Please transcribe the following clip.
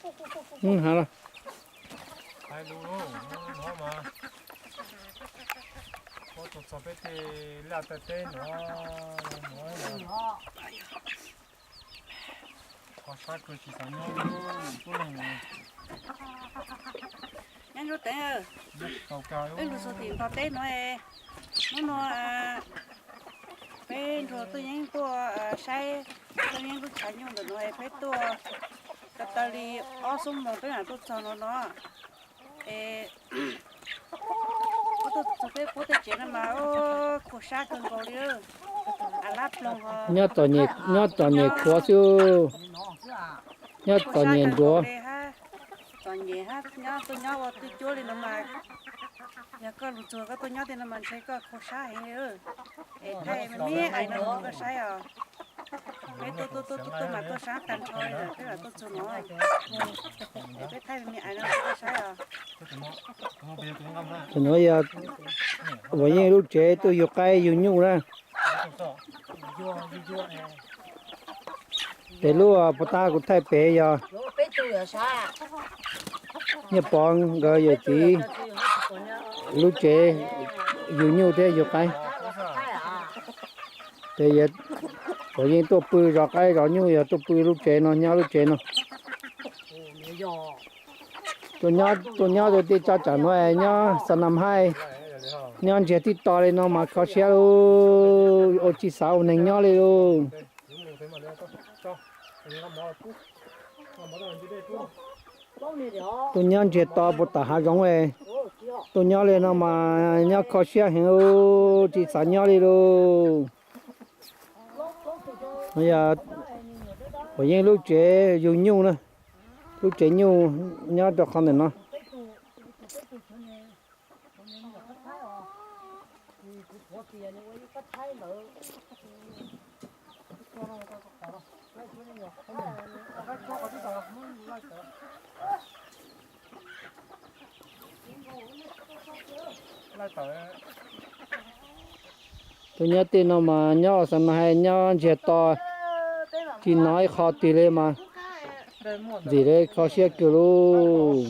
Hais lus lub nuav mas, ua tus txog peb tej laj tej teb nuav, nuav qhov sab kawg tsis xav nyob lub leeg. Nyob Ntsuab Teev, peb lug txug tim Nplog teb nuav, hnub nuav peb nrug Tuaj Yeeb tuaj saib Tuaj Yeeb lub tshav nyuj ntawm nuav, peb tuaj tau taw li ob xuab moos peb mam tuaj txog nuav no. Es tuaj txug peb puab tej tsev no mas khuv sab kawg nkaus li, av lab ploog os. Nyob txom nyem khuav xwb, nyob txom nyem nruav. Txom nyem hab nyob tuaj nyob ua twj cuab li no mas, yog koj lug txug koj tuaj nyob tej no mas ntshe koj khuv sab heev li. Es thaij me me ais no rau koj saib os. Peb tuaj tuaj tuaj tuaj mas tuaj sab tag nrho li, peb mam tuaj txug no. Es peb thaij me me ais no rau koj saib os. Tus nuav yog Huas Yeej lub tsev tuaj yug qaib yug nyuj na. Pem lub puas tab kuv thaij pem yog Nyiaj Pov nkawd yawm txiv lub tsev yug nyuj thiab yug qaib. Ces Huas Yeej tuaj pw zov qaib zov nyuj, yog tuaj pw lub tsev no, nyob lub tsev no. Tuaj nyob tej tsob tsam nuav, nyob xa nam haij, nyob ntsiag tib to li no mas kho siab lauj, ua tsis xav ua neeg nyob li lauj. Tuaj nyob ntsiag to puas tom hav zoov, tuaj nyob li no mas nyob kho siab heev, tsis xav nyob li lauj. Yog Huas Yeej lub tsev yug nyuj na, lub tsev nyuj nyob rau qhov ntawm no. Tuaj nyob tej no mas nyob xa nam haij, nyob ntsiag to, tsis hnov ib qho twg li mas ntxim li kho siab kawg lauj.